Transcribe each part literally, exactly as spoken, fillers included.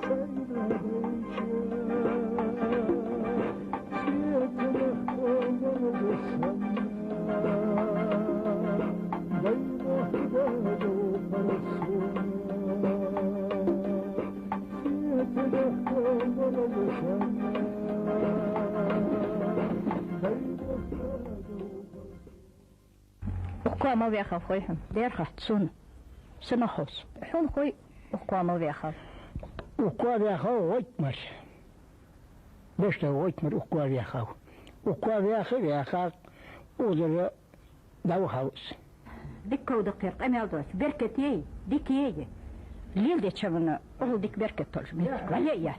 Укх коа мел ваьхав хой хьона, дерхахь сона. Сенах хов? Хьона хой, укх коа мел ваьхав. Укх коа ваьхав ГӀойтӀмар. Бештой ГӀойтӀмар укх коа ваьхав. Укх коа ваьха, ваьха, озара дӀавахав из. Дика ков да-кх ер, къамаьл доацаш, беркате, дикае. Леладеча вана, укхул дика беркат толаш, меттиг вале а я.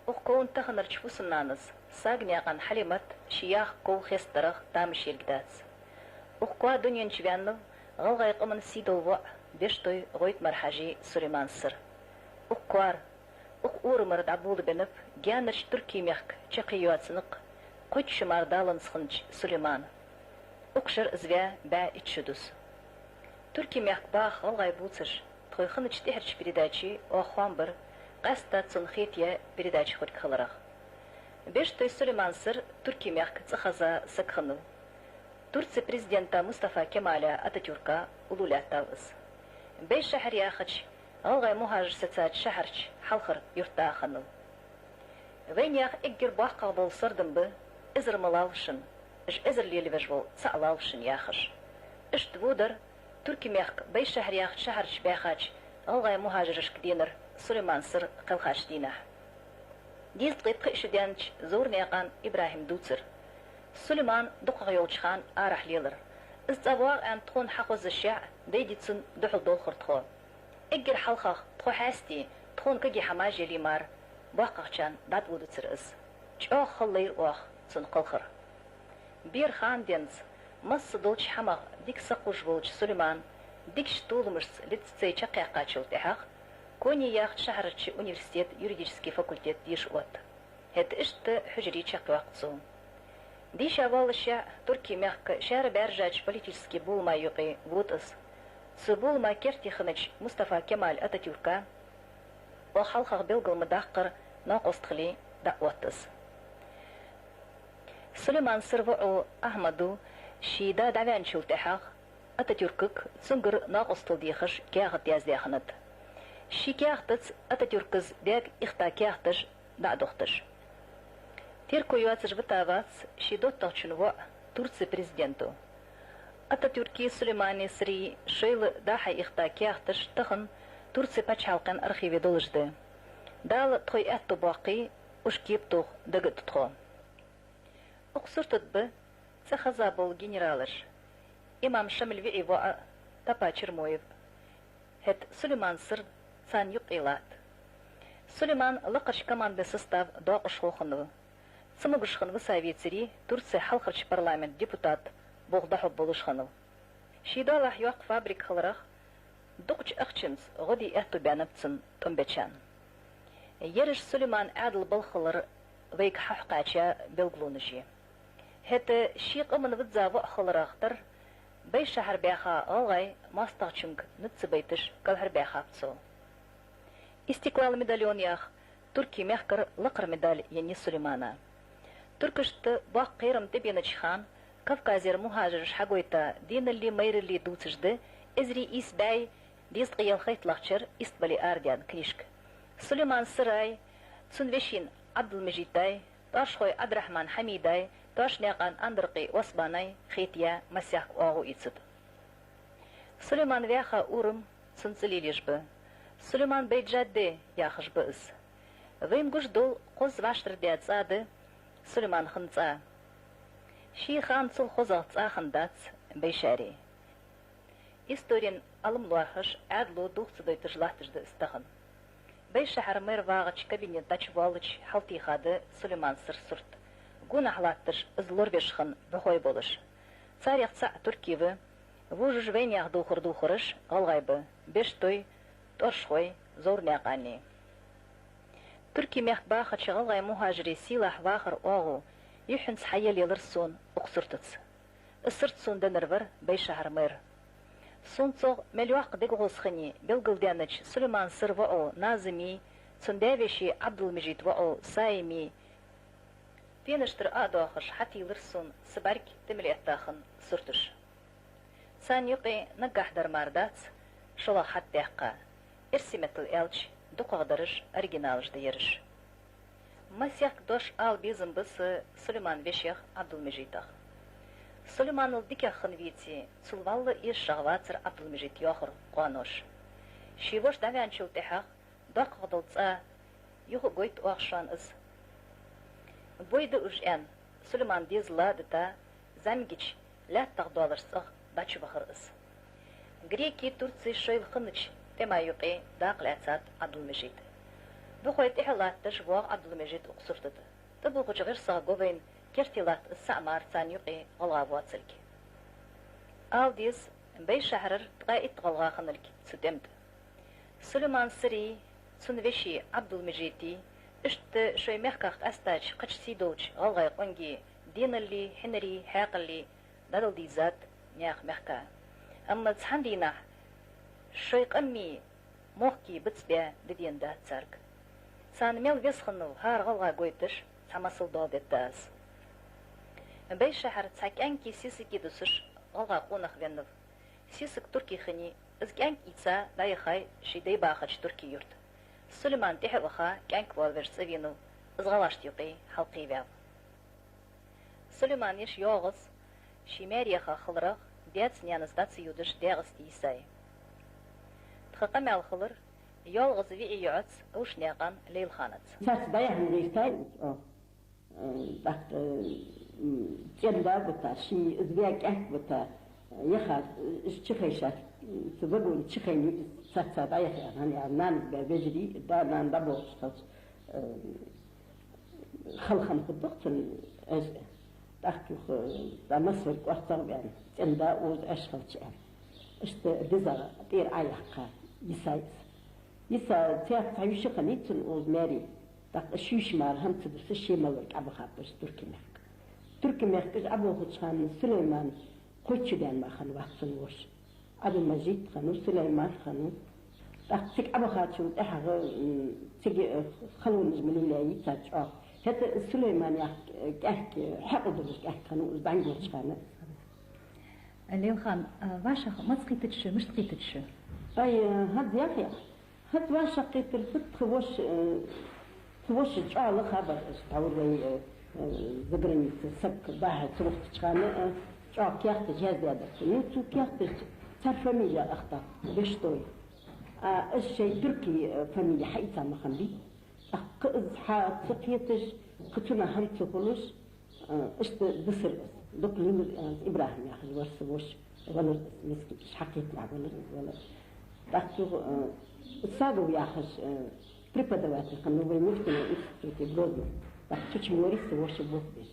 Укх ковна таханарча фусам-нанас, Саганаькъан Хьалимат, ший яхка ков хеставарах тамаш йилга дац. Укх коа дунен чу ваьннав гӀалгӀай къаман сийдола воӀ Бештой ГӀойтӀмар-Хьажий Сулейман-Сир. Укх коара, укх урамара дӀаболабеннаб гаьнарча Туркий мехка чаккхе йоаца никъ, кхойтта шу мара даланза хиннача Сулеймана. Укх шера из ваь бӀаь итт шу да из. Туркий мехка баха гӀалгӀай бувцаш, тхоай хиннача тӀехьарча передаче оаха хоам бир, къаьстта цунна хетаяь передача хургхиларах. Бештой Сулейман-Сир Туркий мехка цӀихеза саг хиннав. Турце президента Мустафа Кемала Ататюрка уллув лаьттав из. Бейшахьар яхача, гӀалгӀай мухӀажараш сецача шахьарча хьалхара юртда хиннав. Вайнаьха эггара боккхагӀа бола сардам ба: «Эзар ма лалва шун, уж эзар лелавеш вола цаӀ лалва шун», — яхаш. Иштта во дар Туркий мехка Бейшахьар яхача шахьар чу баьхача гӀалгӀай мухӀажарашка денар Сулейман-Сир кхелхача дийнахьа. Дезткъеи пхиъ шу даьннача Зовранаькъан ИбрахӀима дувцар. Сулейман дукхагӀа йолча хана арахьа лелар. Из цӀавоагӀа аьнна тхона хьахозашшехь, дайди цунна духьал долхар тхо. Эггара хьалхагӀа тхо хьаьстий, тхона кагий хӀама жели мара, боккхагӀчарна дӀатӀаводацар из. ЧӀоагӀа хала лайра оаха цунна кхалхар. Бера хана денз, масса долча хӀамах дика сакхувш волча Сулеймана дикача толамашца лицей чакхъяьккхачул тӀехьагӀа, Конья яхача шахьарча университета юридически факультет деша отт. ХӀаьта иштта хьужаре чакхъяккха цо. Дийша воаллашехь, Туркий мехка шаьра баьржача политически болама юкъе вода из. Цу болама керте хиннача Мустафа Кемал Ататюрка, оаха хьалхагӀа белгал ма даккхара, накъост хиле, дӀаотт из. Сулейман-Сира воӀо Ахьмада ший да дӀаваьнначул тӀехьагӀа Ататюркага цунгара накъостал дехаш каьхат яздаь хиннад. Ший каьхатаца Ататюркас даьга ихта каьхаташ дӀа а дохийташ. Терко йоацаш витавац ший доттагӀчун воӀ, Турце президента. Ататюркеи Сулейман-Сиреи шоайла дӀа-хьа ихта каьхаташ тахан Турце паччахьалкхен архиве долаш да. Дала тхоай аьттув боаккхе, уж кепа тоха дагадоал тхо. Укх сурта тӀа ба цӀихеза бола генералаш: имам Шамиль виӀий воӀ Тапа Чермоев. ХӀаьта Сулейман-Сир царна юкъе латт. Сулейман лакхарча командни состава доакъашхо хиннав. Цамогаш хинна виса вецаре, Турце хьалхарча парламента депутат болх дӀахьоргболаш хиннав. Ший доалахьа йоккха фабрика хиларах, дукхача ахчанца гӀо де аьттув баьннаб цун тӀом бечарна. Ераш Сулеймана Ӏаьдала балха хилар вайга хьахьокхача белгалонаш я. ХӀаьта ший къаман визза воӀ хиларах тара, Бейшахьар баьха гӀалгӀай моастагӀчунга низ ца байташ кӀалхарбаьхаб цо. Истиклал медальон яха Туркий мехкара лакхара медаль еннай Сулеймана. Туркашта боккха кхерам тӀабенача хана Кавказера мухӀажараш хьагойта денали майрали дувцаш да эзари ийс бӀаьи дезткъеи ялхайтталагӀча шера Истамбуле арадаьнна книжка. Сулейман-Сирай, цун вешийна Ӏабдул-Мажидай, тӀоаршхой Ӏабдрахьман Хьамидай, Тоашанаькъан Андаркъий Османай хетаяь масех оагӀув ийцад. Сулейман ваьха урам цун цӀи лелаеш ба. Сулейман Бейджадде яхаш ба из. Вайна гуш дола кхозза вӀаштӀардаь цӀа да Сулеймана хинна цӀа. Ший хана цул хозагӀа цӀа хиннадац Бейшаьре. Исторен Ӏалам лоархӀаш, Ӏаьдало дулх ца дойташ латташ да из тахан. Бейшахьара мэр вагӀача кабинета дӀачубоалача хьалтӀехьа да Сулейман-Сира сурт. Гонахьа латташ из лорабеш хинна бӀухой болаш. Царех цаӀ турке ва, вожаш вайнаьха дувхар дувхараш гӀалгӀай ба: Бештой, тӀоаршхой, Зовранаькъани. Туркий мехка бахача гӀалгӀай мухӀажарий сийлахь вахара оагӀув юххьанца хьаелаелар сона укх суртаца. Из сурт сона деннар вар Бейшахьара мэр. Сона цох мел йоккха дегагӀоза хиннай белгалдаьннача Сулейман-Сира воӀо Назими, Цун даь-веший Ӏабдул-Мажита воӀо Саими пенаш тӀара а доахаш хьатийлар сона са бӀарг тӀа мел эттача сурташ. Царна юкъе наггахьа дар мара дац, шоллагӀа хьатӀадаьккха, эрсий меттала аьлча, дукхагӀдараш оригиналаш да ераш. Масех дош ала безам ба са Сулейман вешех Ӏабдул-Мажитах. Сулейманал дикагӀа хинна веце, цул вӀалла эшагӀа вацар Ӏабдул-Мажит, йоахар къоаноша. Ший воша дӀаваьнначул тӀехьагӀа доккхагӀдола цӀа юха а гойт оаха шоана из. Бой да уж аьнна, Сулеймана дезал ладита, зӀамигача лаьттах долаш цӀагӀа дӀачубахар из. Грекий, Турций шоайла хиннача тӀема юкъе дакъа лаьцад Ӏабдул-Мажита. Бухой тӀехьа латташ воагӀа Ӏабдул-Мажит укх сурта тӀа. ТӀабувхача гӀирсах го вайна керте латт из цаӀ мара царна юкъе гӀалгӀа воацилга. Ала деза, Бейшахьарара ткъаь итт гӀалгӀа хиннилга цу тӀема тӀа. Сулейман Сири, цун веший Ӏабдул-Мажити, иштта шоай мехках къаьстача кхыча сий долча гӀалгӀай къонгий денали, хьинари, хьаькъали дӀадала дийзад наьха мехка. Амма цхьан дийнахьа шоай къамий мохкий бицбе де денна дац царга. Царна мел веза хиннав хӀара гӀалгӀа гойташ цхьа масал доаладергда аз. Бейшахьара цхьа кӀаьнки сесаги дусаш гӀалгӀа къонах веннав. Сесаг турке хиннай, из кӀаьнк ийца дӀаяхай ший дай бахача туркий юрта. Сулейман тӀехьа а ваха, кӀаьнк волавеш цӀавенав, из гӀалгӀашта юкъе хьалкхеваьв. Сулейман йиша ЙоагӀаз ший маьре яха хиларах, даьца-наьнаца дӀа ца йодаш, Даькъасте йисай. Тха къамаьл хилар ЙоагӀаза виӀий йоӀаца Аушнаькъан Лейлаханаца. Царца дӀаяхьа гӀертай из, о. Э, тӀаккха, м, цӀен-да бита, ший из ваь кӀаьнк бита, яха, из чухайша, м, цу вагоне чухайна из царца дӀаяхьа, хӀана аьлча, нанас баь вежарий, да, нана дӀаболхаш хилча, э, хала хинна хургда-кх цун Ӏеш. ТӀаккха юха, э, да, массавар кӀоаргагӀа ваьнна, цӀен-да укхаза Ӏеш хилча аьнна. Иштта дезагӀа тӀера Ӏояьккха йисай из. Йиса цхьа, цхьа йиша хиннай цун укхаза маьре. ТӀаккха ши йиша мара хӀама ца дусаш, ше мел вар кӀабахаб уж туркий мехка. Туркий мехка уж Ӏоболхача хана Сулейман кхойтта шу даьнна мара хиннавац цун воша. Ӏабдул-Мажит хиннав, Сулейман хиннав. ТӀаккха цига Ӏобахачул тӀехьагӀа, м, цига, э, халонаш ма лелаяй цар чӀоагӀа. ХӀаьта Сулейман яха кӀаьнк, э, хьаькъал долаш кӀаьнк хиннав из дӀагӀоргволча хана. Лейлахан, э, вӀашагӀ маца кхийтача, мишта кхийтача? Ай, э, хӀанз яхе. ХӀанз вӀашагӀкхетар фуд, тха воша, э, тха воша чӀоагӀа лаха бар, иштта дӀавар вай, э, э, заграница саг бахьа ца вахача хана, э, чӀоагӀа каьхаташ яздаьдар. Ну, цу каьхаташка цар фамили ахтар, Бештой. А уж шоай туркий, э, фамили хьаийца ма хиннабий. ТӀаккха из хьа ца кхеташ, кхы цунах хӀама ца хулаш, а, иштта дисар из. Дукха лелар, а, ИбрахӀим яхаш вар са воша, валар из, мискин, уж хьакхеталехь валар из, валар. ТӀаккха цу, а, Сагов яхаш, а, преподаватель хиннав вай нефтяной институте Грозном. ТӀаккха цу чу морис са воша болх беш.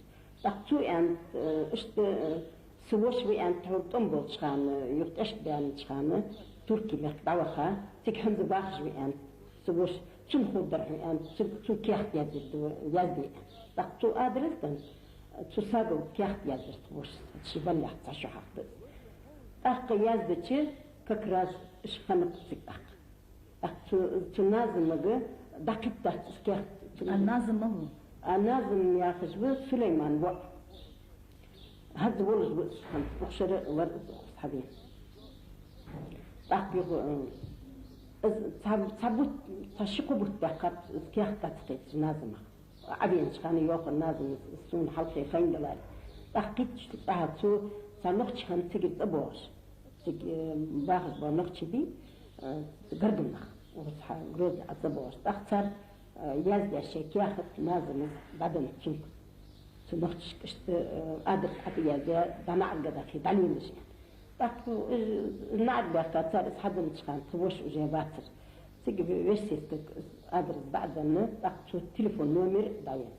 ТӀаккха цо аьннад, э, иштта, э, са воша ва аьннад, тхьовра тӀом болча хана, юха тӀехьашка баьннача хана, туркий мехка дӀаваха, цига хӀанз а бахаш ва аьннад, са воша, цунна ховргдар хьона аьннад, цу, цо каьхат яздаьд, язде аьннад. ТӀаккха цо адрес деннад, цу Саговга каьхат яздаьд тха воша, ший баллех цхьа шу хьахьаду. ТӀаккха яздича, как раз уж хиннаб цига тӀаккха. ТӀаккха цу, цу Назамага дӀакхийттадац из каьхат. Цу А Назам малав? А Назам яхаш ва Сулейман воӀ. ХӀанз волаш ва из, хӀанз укх шера вар из, укхаза хьавена. ТӀаккха юха, э, из цхьа, цхьа бутт, цхьа ши-кхо бутт баьккхаб из каьхат дӀа ца кхеташ Назамах. Ӏовенача хана йоах Назама, сона хьалххе хайна даларе. ТӀаккха кхийтача тӀехьагӀа цо цхьа нохчий хиннав цигара цӀабоагӀаш. Цига, э, бахаш бола нохчий бий, э, гаргара нах, укхаза хьа Грозне Ӏо ца боагӀаш. ТӀаккха цар, э, яздаь шоай каьхат Назамас дӀаденнад цунга. Цу нохчашка иштта, э, адрес Ӏо тӀаяздаь, дӀа наӀарга дахе, дӀалелаш аьнна. ТӀаккха, э, наӀарга баьхка цар из хьаденнача хана, тха воша уже вацар. Цига ве-, веший сесагага адрес дӀа а денна, тӀаккха цо телефон номер дӀаеннад.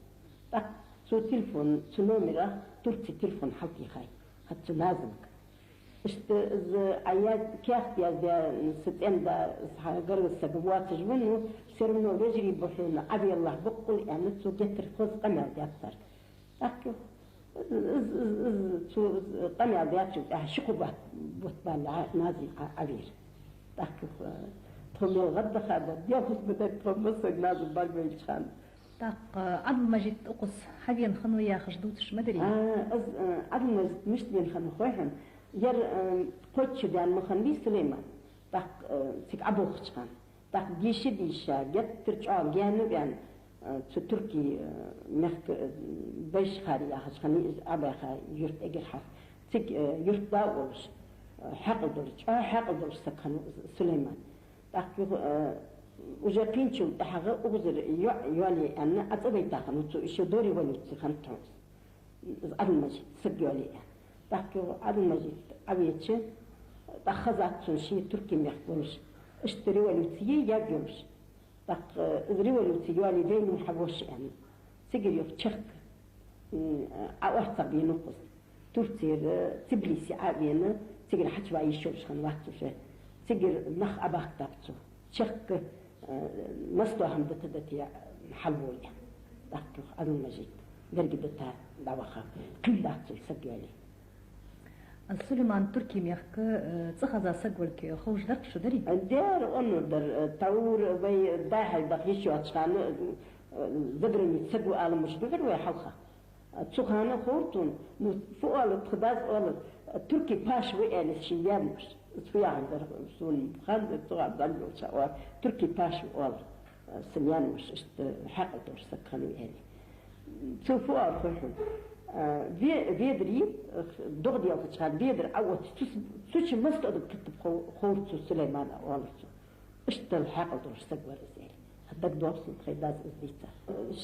ТӀаккха цо телефон, цу номерах Турце телефон хьалтӀаийхай, хӀанз цу Назамага. Иштта из Ӏояз-, каьхат яздаь са цӀен-да, из хьа гаргара саг воацаш ва, ну, всё равно вежарий ба хьона, Ӏовеллалахь боккъала, аьнна, цо геттара хоза къамаьл даьд царга. ТӀаккха из, из, из, из, цо из къамаьл даьчул тӀехьагӀа ши-кхо бутт, бутт балале Назим Ӏо-, Ӏовера. ТӀаккха, э, Тхо мел гӀаддаха дар, дехус ма дар тхо массаг наз бӀаргавайча хана. ТӀаккха Ӏабдул-Мажит укхаза хьавена хиннав яхаш дувцаш ма дарий? А, из, а, Ӏабдул-Мажит мишта вена хиннав хой хьона? Ер, а, кхойтта шу даьнна ма хиннавий Сулейман, тӀаккха, а, цига Ӏоболхача хана. ТӀаккха дийша-дийша, геттара чӀоагӀа гаьна ваьнна, а, цу туркий, а, мехка, а, Байшхари яхача хана из Ӏобаьха юрт эггара хьалха. Цига, а, юртда а волаш, а, хьаькъал долаш, чӀоагӀа хьаькъал долаш саг хиннав Сулейман. ТӀаккха юха, э, уже кхийначул тӀехьагӀа укхазара йоӀ йоалае аьнна, ӀацӀабайта хиннав цо, ишо до революци хиннад хьона из Ӏабдул-Мажит саг йоалае аьнна. ТӀаккха юха Ӏабдул-Мажит Ӏовеча, тӀаккха хезад цунна ше туркий мехка волаш, иштта революци я йолаш. ТӀаккха, э, из революци йоалае вайна хьавоша аьнна. Цигара юха чехка, м, ӀоорцагӀбенав укхаза. Турцера, Тбилиси Ӏовена, цигара хьачуваха йиш йолаш хиннавац цо ше. Цигара нах Ӏобахийтаб цо. Чехка, э, массе хӀама дита-дита хьалволе. ТӀаккха юха Ӏабдул-Мажит беррига дита дӀавахав. Кхийнадац цунна саг йоалае. Сулейман туркий мехка, э, цӀихеза саг волга ховш дарий шоана, дарий? Дера, онур дар, э, тхьовра вай дӀа-хьа даха йиш йоацача хана, э, заграница саг ва ала мишта дувцар вай хьалха. Цу хана ховра цунна, ну, фу оал, тха дас оал, туркий паша ва аьле, ше ваьннавац. Цу яхар дар сона, ханна цу хана дӀа йолча оал, туркий паша ва оал, са ваьннавац, иштта хьаькъал долаш саг хиннав аьле. Цо фу оал хой хьона? Ве-, ведари, догӀа делхача хана, ведар Ӏоотташ, цу, цу чу масса адам кхийтаб хов-, ховра цу Сулеймана, оалар цо. Иштта хьаькъал долаш саг вар из аьле. ДагадоагӀа сона тхоай дас из дийцар.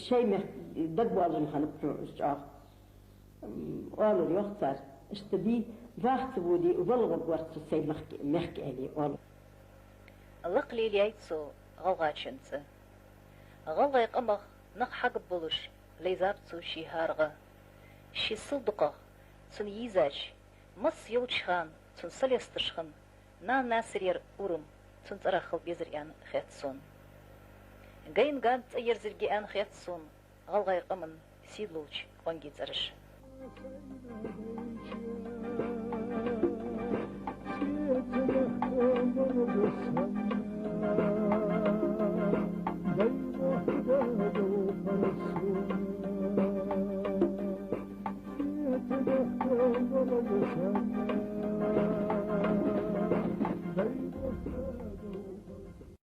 Шоай мехка дагабоалаш хиннаб хьона из чӀоагӀа. М, оалар йоах цар, иштта дий, ваха ца воде, вала гӀоргвар цо сай мехка, мехка аьле, оалар. Лакха лелаяьй цо гӀалгӀачун цӀи. ГӀалгӀай къамах нах хьагаб болаш, лайзаб цо ший хӀара гӀа. Ший сел дукхагӀа цунна йийзача, масса йолча хана цунна са лесташ хинна Нана Насирера урам цун цӀерах хила безар аьнна хет сона. Гайна ган цӀи ерзаргья аьнна хет сона гӀалгӀай къаман сийлахьча къонгий цӀераш.